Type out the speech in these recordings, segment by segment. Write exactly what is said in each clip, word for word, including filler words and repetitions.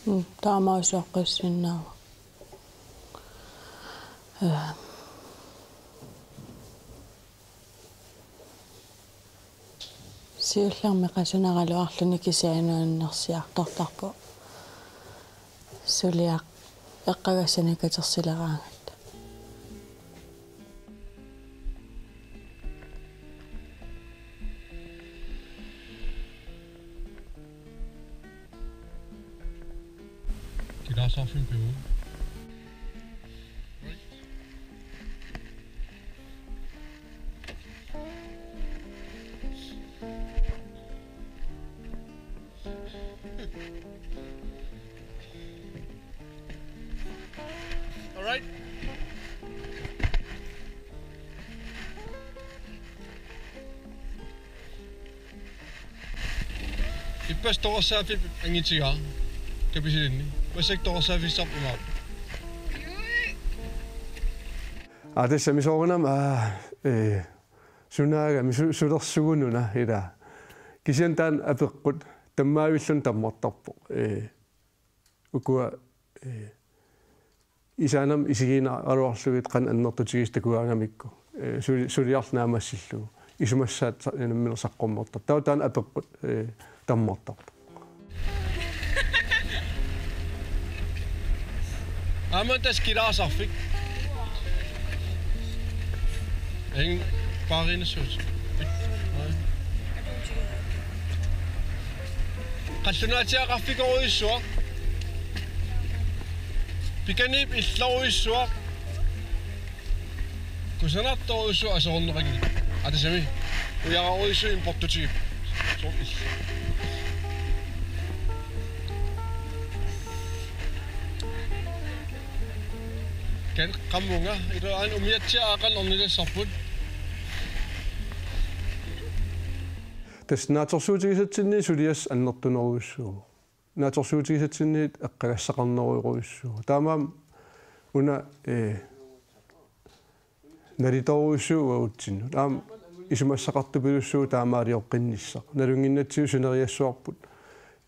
Mm, taamaassuaqqissinnaavara. Eh. Siullermik qasunaraluarluni kisianni nuannersiartortarpoq suliaq eqqagassanik katersileraangatta. Kilaasarfimmi pivoq. All right. Ippassaq toqqorsaaffik angitigaa Kapisilinni. Massakkut toqqorsaaffissarput imaappoq. Aa, tassami soorunami, aa, ee, sunaagami su-, sulersugununa ilaa. Kisianni taanna apeqqut tammaavilluni tammartarpoq. Ee, ukua, ee, isaanam isigiinnaraluarlugit qanoq annertutigisoq takugaangamikku. Ee, suli-, suliarlu naammassillugu. Isumassaat sa-, nammineq saqqummertarpoq. Taava taanna apeqqut, ee, tammartarpoq. Aamma tassa kilaasarfik. Eng paarinissuut. Qallunaatsiaqarfikorujussuaq. Pikaniip illorujussuaq. Kusanartorujussuaq aserorneqanngilaq. Aa, tassami. Ujararujussuaq importutigipput. Soorlu. Kan qammunga, ila aana umiatsiaq aaqqa ornilassarput. Tassa naatsorsuutigisatsinniit suliassaq annertunerujussuuvoq. Naatsorsuutigisatsinniit eqqagassaqarnerujorujussuuvoq. Taamaammat una, ee, nalitoorujussuuvoq uagutsinnut. Aamma isumassaqartupilussuuvoq taamaalioqqinnissaq. Nalunnginnatsigu sineriassuarput.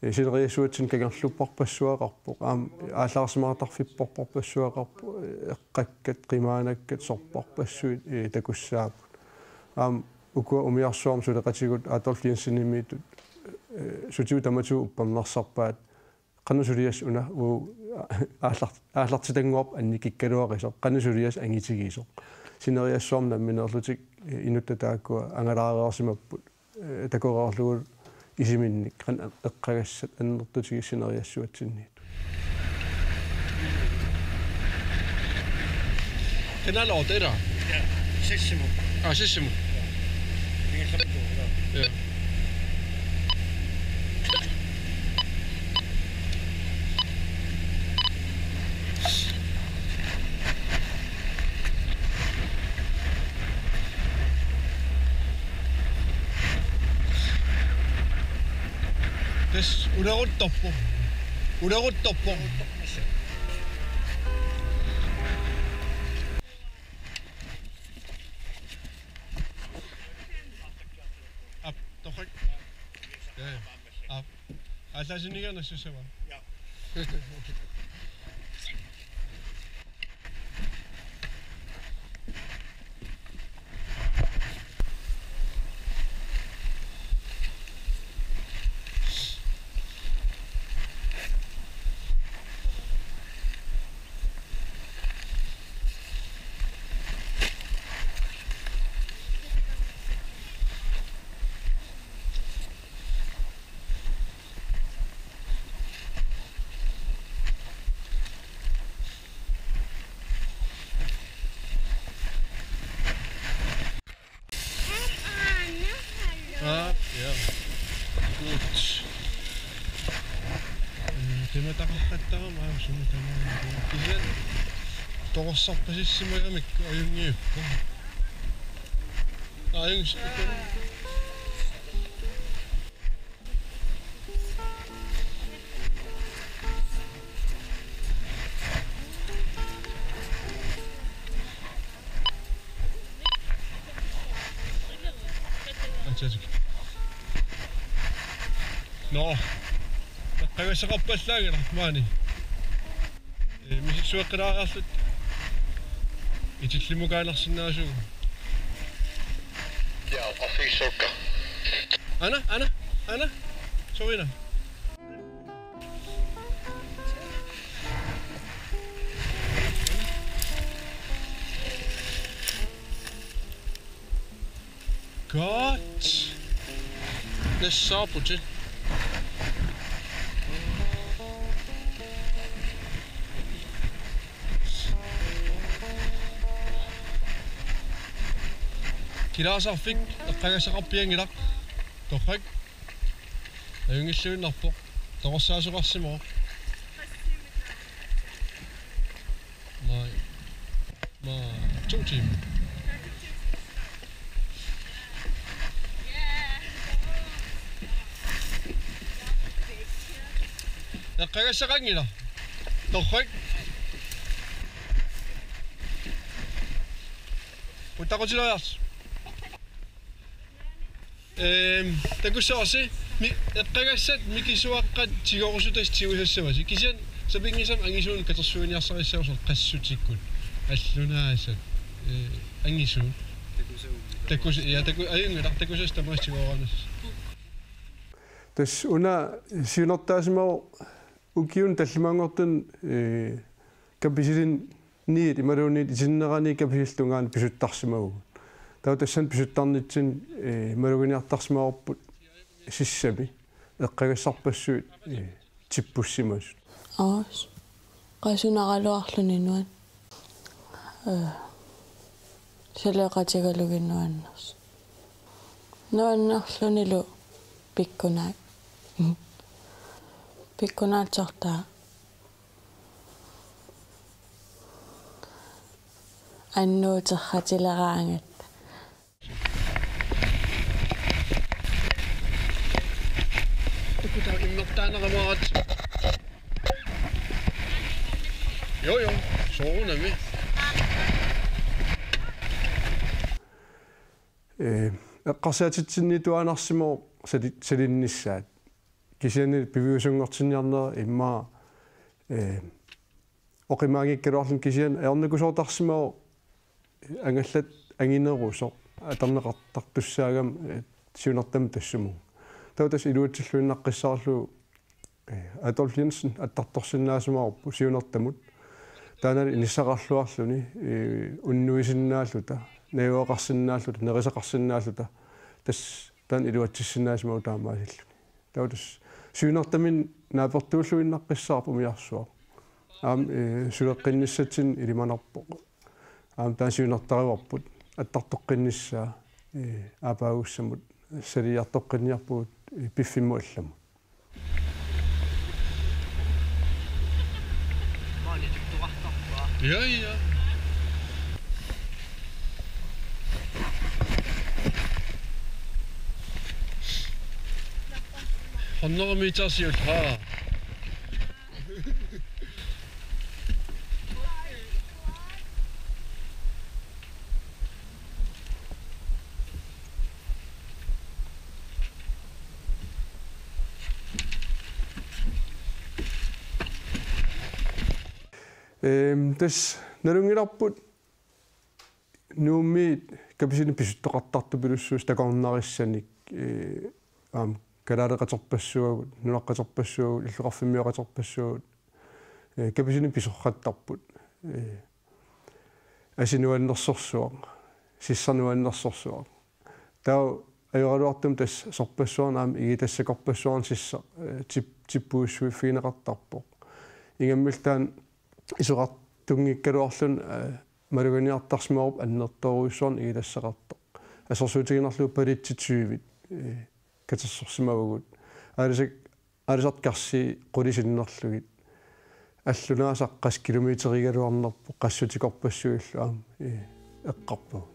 Ee, sineriassuatsinni kangerlupparpassuaqarpoq. Aamma aallaarsimaartarfipparpassuaqarpoq. Ee, eqqakkat, qimaanakkat, sorpassuit, ee, takussaapput. Aamma ukua umiarsuarmi suleqatigut Adolf Jensenimiittut, ee, sutigut tamatigut uppernarsarpaat. Qanoq suliassaq una, uu, aallar-, aallartitannguarput annikikkaluaqisoq. Qanoq suliassaq angitigisoq. Sineriassuarmi nammineerlutik, ee, inuttut taakkua angalaareersimapput. Ee, takoreerlugu isiminnik qanoq eqqagassat annertutigisut sineriassuatsinniittut. Qinaloq ila? Ja, sissimut. Aa, sissimut. Ingerlapput, ja. Ja. Tassa uleruttorpoq. Uleruttorpoq. Aap, torrak. Ja, ja. Aap. Aallaasinniarniarsussava? Ja. Ah, ja. Gut. Øh, qimataqartarama aamma sumut tamaat. Kisianni toqorsarpasissimagami ajunngippoq. Ajunngippoq. Nå. Eqqagassaqarpallaanngilaq maani. Ee, misissueqqilaariarluta. Itillimukaannarsinnaasugut. Ja, og fik sukker. Anna, Anna, Anna. Sorina. Godt. Nassaaputit. Kilaasarfik eqqagassaqarpianngilaq. Torrak. Ajunngilluinnarpoq. Toqorsaasoqarsimavoq. Nej. Nej. To timer. Eqqagassaqanngilaq. Torrak. Uttaqutilaariarsi. Ehm, takussavarsi, mi-, eqqagassat mikisuaqqat tigorusutasi tigusassavasi. Kisianni sapinngisamik angisuunik katersuiniarsarissavagut qassutikkut. Allunaasat, eh, angisuut. Takusa-, ja, taku-, ajunngilaq, takusassat tamaasa tigooranassat. Tassa una siunertaasimavoq ukiuni tallimanngortuni, eh, kapisilinniit imaluunniit itinnerani kapisilinni tungaanut pisuttarsimavugut. Taava tassani pisuttarnitsinni, eh, maluginiartarsimavarput sissami eqqagassarpassuit, eh, tippussimasut. Aas. Qasunaraluarluni nuann-. Eh, saleqatigalugit nuannersoq. Nuannerlunilu pikkunaak. Pikkunaatsortaa. Annuuterratileraangatta. Takutaa immertaaneramaaratsigu. Jo, jo, soorunami. Ee, eqqarsaatitsinniittuaannarsimavoq sali-, salinnissaat. Kisianni piviusunngortinniarnera immaqa, ee, oqimaanngikkaluarluni kisianni ajornakusoortarsimavoq angallat anginerusoq atorneqartartussaagami, ee, siunertamut tassumunnga. Taava tassa iluatsilluinnaqqissaarlugu, ee, Adolf Jensen attartorsinnaasimavarput siunertamut. Taannalu inissaqarluarluni, ee, unnuisinnaalluta, najugaqarsinnaalluta, nerisaqarsinnaalluta. Tassa taanna iluatsissinnaasimavarput taamaasilluni. Taava tassa siunertamini naapertuulluinnaqqissaarpoq umiarsuaq. Aamma, ee, suleqqinnissatsinnut ilimanarpoq. Aamma taanna siunertarivarput. Attartoqqinnissaa, ee, aappaagussamut saliartoqqinniarpugut, ee, piffimmi allamut. Ja, ja. Hundrede meter siulleq. Ehm, tassa nalunngilarput Nuummi kapisinik pisuttoqartartupilussuusoq takornarissanik, ee, aamma kalaaleqaterpassuagut, nunaqqaterpassuagut, illoqarfimmioqaterpassuagut, ee, kapisinik pisorrattarput. Ee, asi nuannersorsuaq, sissaq nuannersorsuaq. Taava ajoraluartumik tassa sorpassuarnik aamma igitassakorpassuarnik sissaq, ee, tip-, tippuissuiffigineqartarpoq. Ingammiltaaq isoqartunngikkaluarluni, ee, maluginiartarsimavarput annertoorujussuarnik igitassaqartoq. Assersuutigiinnarlugu paletti tyve, ee, katersorsimavugut. Aalisat, aalisartut karsi qulit sinnerlugit. Allunaasaq qassit kilometerigaluarnerput qassutikorpassuillu aamma, ee, eqqarpagut.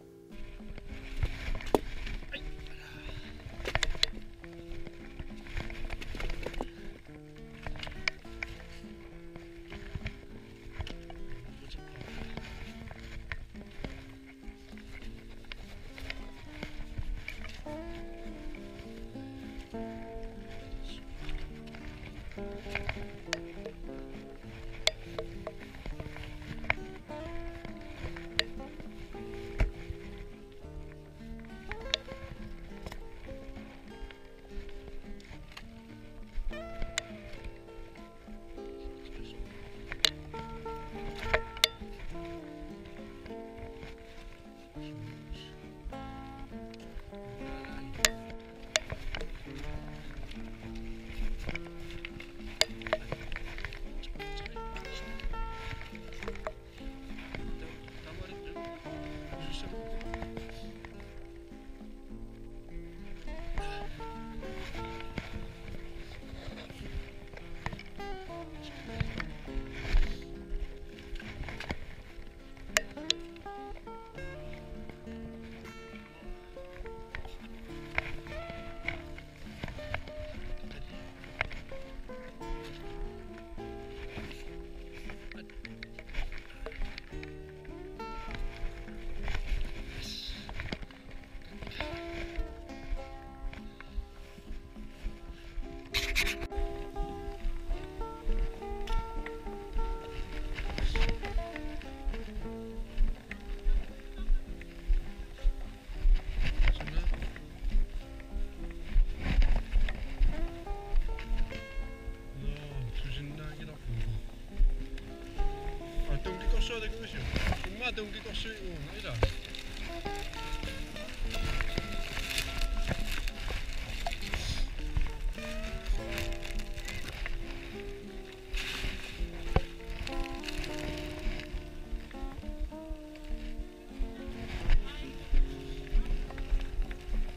Immaqa tunngaviusut uunga, ilaa.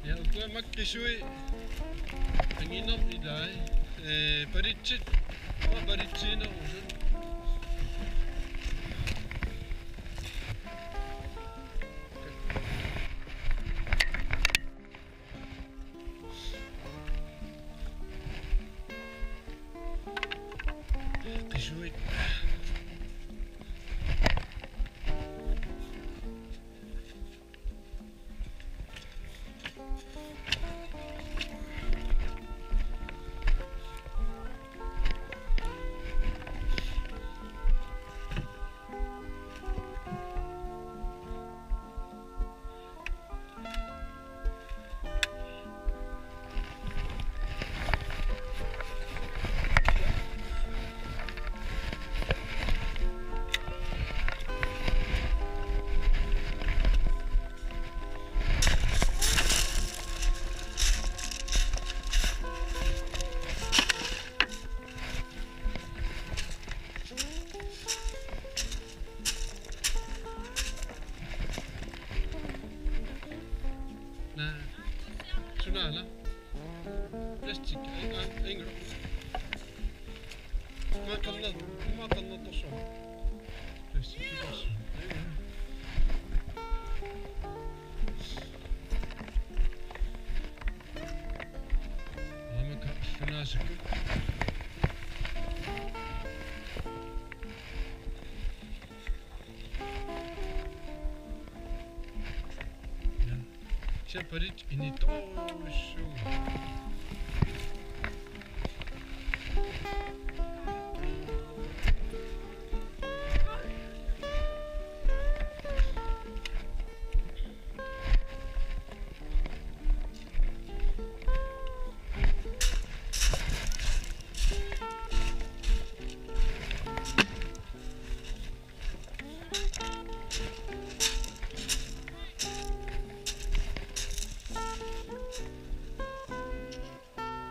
Ja, ukua makku qisuit angineq ilai. Eh, palitsit. Aa, palitsiinerusut. Qisuit. Naa. Sunaana. Plastik. Ai, ai, ai, ngara. Immaqa qerner-, immaqa qernertorsuaq. Plastik torsuaq. Aamma ka-, sunaasakku. Ja. Saparit initoorussuugut.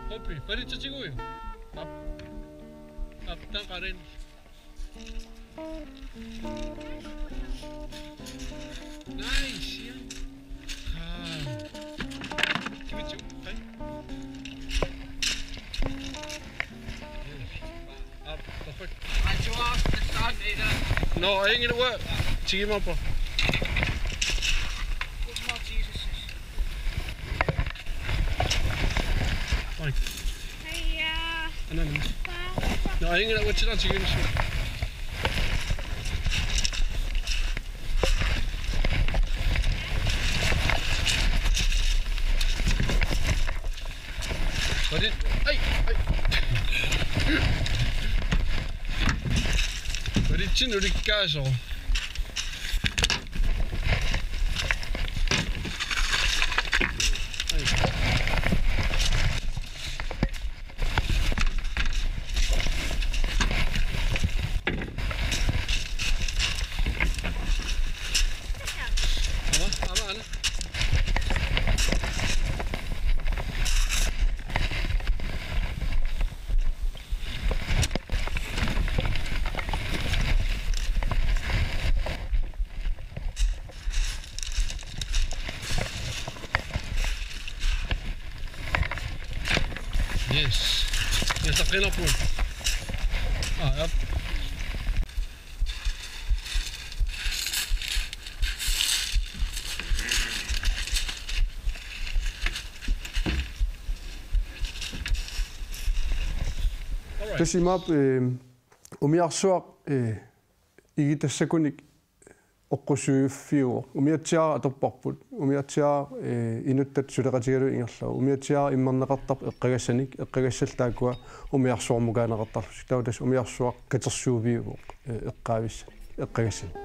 Hoppi, palitsitsigu. Ap. Ap, taqarin. Nice, yeah. Ah. Give it to, hey. Up, perfect. No, I ain't gonna work. Tigi mapa. Oi. Hiya. Anani. No, I ain't gonna work. Tigi mapa. Pali-, ai, ai. Palitsin ulikkaasoq. Ai. Aamma, aamma, aamma. Yes. Yes, taqqinarpugut. Ah, yep. All right. Tassa imaappoq, eh, umiarsuaq, eh, igitassakunik oqqusiuffiuvoq. Umiatsiaat atorparput. Umiatsiaat, eh, inuttat suleqatigalugit ingerlavoq. Umiatsiaat immerneqartarpoq eqqagassanik, eqqagassallu taakkua umiarsuarmukaaneqartarlutik. Taava tassa umiarsuaq katersuuffiuvoq, eh, eqqaavissanik, eqqagassanik.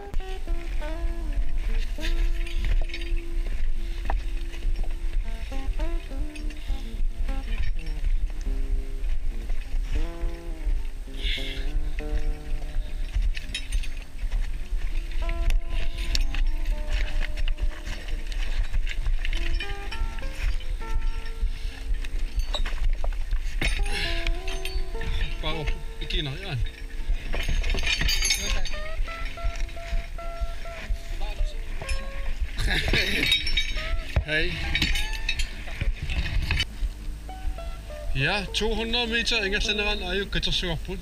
Kiina, ja. Hej. Ja, to hundrede meter ingerlanerani aajuku katersugarput.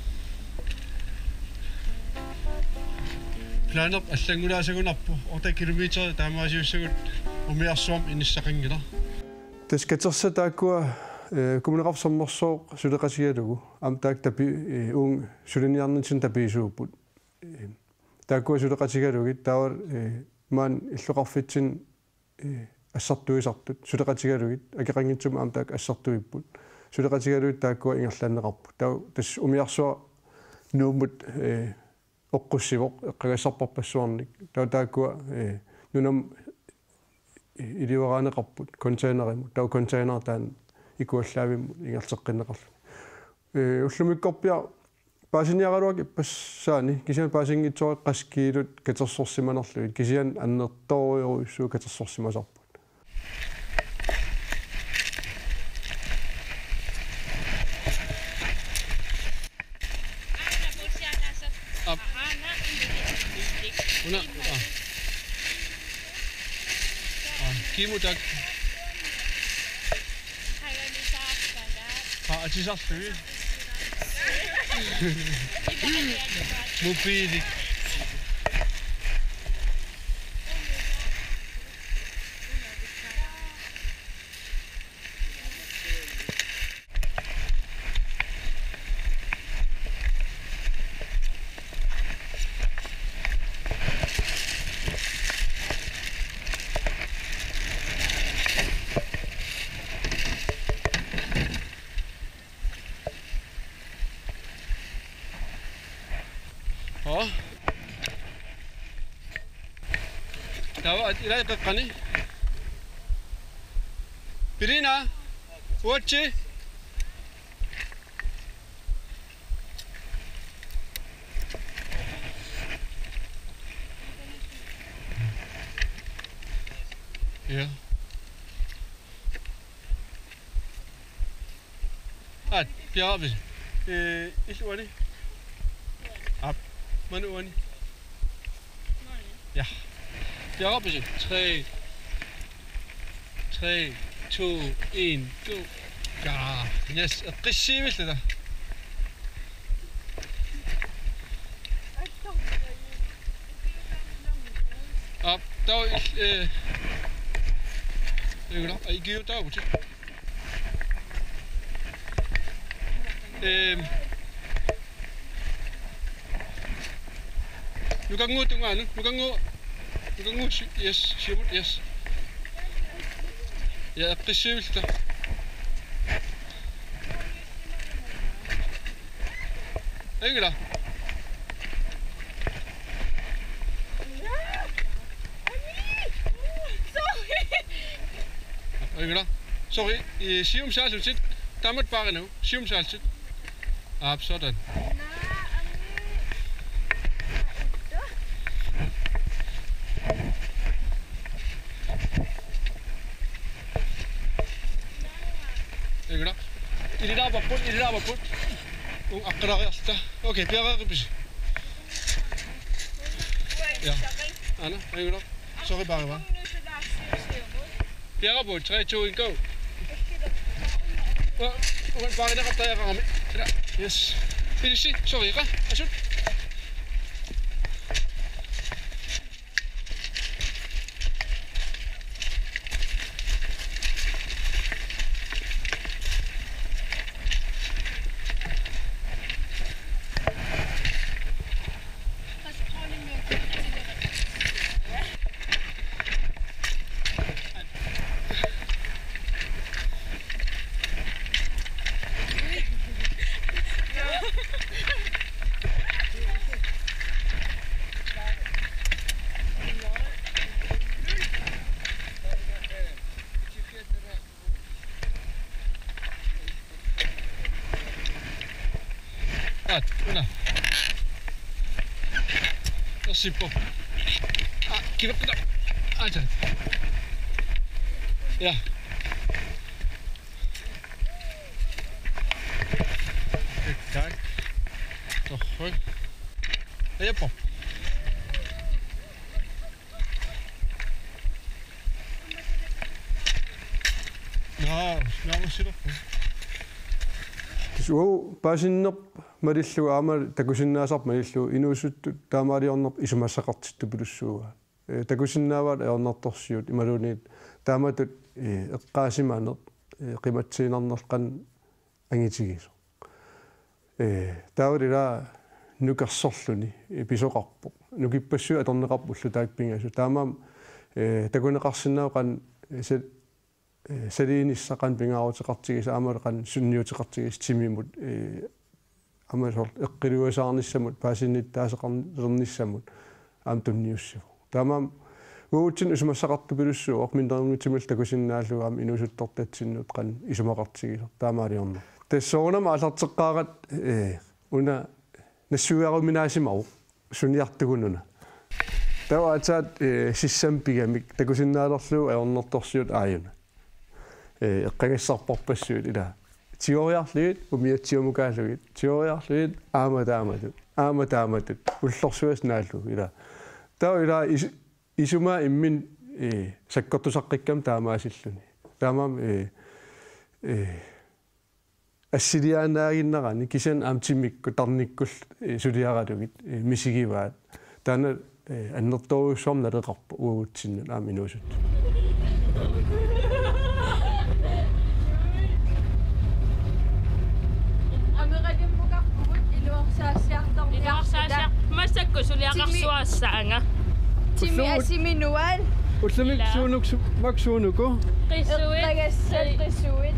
Planeq allanngulaasagunarpoq, otte kilometer taamaasiussagut umiarsuarmi inissaqanngilaq. Tassa katersat taakkua, eh, Kommuneqarfik Sermersooq suleqatigalugu. Aamma taakku tapi-, eh, uunga suliniarnitsinni tapiisuupput. Eh, taakkua suleqatigalugit taava, eh, maani illoqarfitsinni, eh, assartuisartut suleqatigalugit, akeqanngitsumik aamma taakku assartuipput. Suleqatigalugit taakkua ingerlanneqarput. Taava tassa umiarsuaq Nuummut, eh, oqqussivoq eqqagassarpassuarnik. Taava taakkua, eh, nunamut ilioraaneqarput containerimut. Taava containeri taanna ikuallaavimmut ingerlateqqinneqarluni. Eh, ullumikkorpiaq paasiniaraluarpoq ippassaani, kisianni paasinngitsoorput qassit kiilut katersorsimanerlugit, kisianni annertoorujussuuvoq katersorsimasarput. Aap. Una, ah. Ah, kiimut taakku. Aa, atisarlugit. Mobiilit. Hoo. Taava at-, ilai qeqqani. Pirina, uatsi. Ja. Aat, piarapisi. Eh, illit uani. Aap, maanna uani. Ja. Piarapisi. Tre. Tre, to, en, go. Ja, yes. Eqqissiivilluta. Aap, taava il-, eh, ikiuutaavutit. Ehm, nukannguup tungaanut, nukannguup, nukannguup si-, yes, siumut, yes. Ja, eqqissiivilluta. Ajunngilaq. Ajunngilaq. Sorry, i-, siumut saallutit. Taamatut paarinagu. Siumut saallutit. Aap, sådan. Ajunngilaq. Ililaavarput, ililaavarput. Uunga aqqalaariarluta. Okay, piareeqqipisi. Ja. Aana, ajunngilaq. Sorry, paarivaa. Piaraput, tre, to, en, go. Ua-, uani paarineqartariaqarami. Ila, yes. Ilissi, sorry, qa, asut. Aat, una. Ersippoq. Aa, kiveqqita. Aata. Ja. Good. Torrak. Ajappa. Naa, naa silerpu. Suu, paasinnerput malillugu aamma takusinnaasarput malillugu inuusuttut taamaaliornerput isumassaqartittupilussuugaat. Ee, takusinnaavaat ajornartorsiut imaluunniit taamatut, ee, eqqaasimaneq, ee, qimatsiinnarneq qanoq angitigisoq. Ee, taavalu ila nukersorluni, ee, pisoqarpoq. Nukippassuit atorneqarput ullut taakku pingasut. Taamaammat, ee, takuneqarsinnaavoq qanoq, ee, sa-, ee, saliinissaq qanoq pingaaruteqartigisoq aammalu qanoq sunniuteqartigisoq timimut, ee, aamma soorlu eqqiluisaarnissamut, paasinnittaaseqarnissamut aamma tunniussivoq. Taamaammat uagutsinnut isumassaqartupilussuuvoq, minnerunngitsumillu takusinnaallugu aamma inuusuttortatsinnut qanoq isumaqartigisoq taamaaliorneq. Tassa soorunami aallarteqqaaratta, ee, una nassuiaruminaasimavoq suniartugununa. Taava aatsaat, ee, sissamik pigamik takusinnaalerlugu ajornartorsiut aajuna. Ee, eqqagassarpassuit ila. Tigoriarlugit, umiatsiamukaalugit, tigoriarlugit, aamma taamatut, aamma taamatut, ullorsuaq naallugu ila. Taava ila is-, isumaa imminut, ee, sakkortusaqqikkamik taamaasilluni. Taamaammat, ee, ee, assiliaannaaginnarani kisianni aamma timikkut tarnikkullu, ee, suliaralugit, ee, misigivaat. Taanna, ee, annertoorujussuarmik naleqarpoq uagutsinnut aamma inuusuttut. Ameralimmukaqqugut iluarsaassiartorniarluta. Iluarsaassiar-, massakkut suliaqarsuassaanga. Timi asiminuan. Ullumikkut suunuk su-, maksuunuku. Qisuit. Eqqagassat qisuit.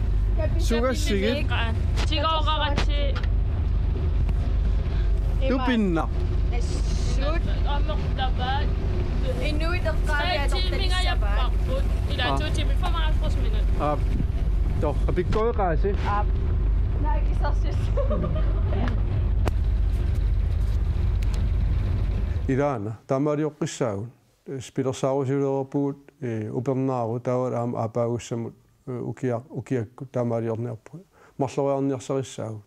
Sugassigit. Tigooraratsi. Tupinnaq. Assut. Amerlavaat. Inuit eqqaani atortalissavat. Tre timingajapput. Ila to timer, femoghalvtreds minutter. Aap. Torrak, pikkoreqaasi. Aap. Naakisarsis. Ilaana, taamaalioqqissaagut. Pilersaarusiulereerpugut, ee, upernaarut taava aamma aappaagussamut, ee, ukia-, ukiakkut taamaaliorniarpugut. Marloriarniarsarissaagut.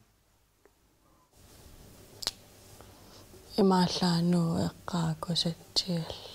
Imaallaannaq eqqaakusatsiallu.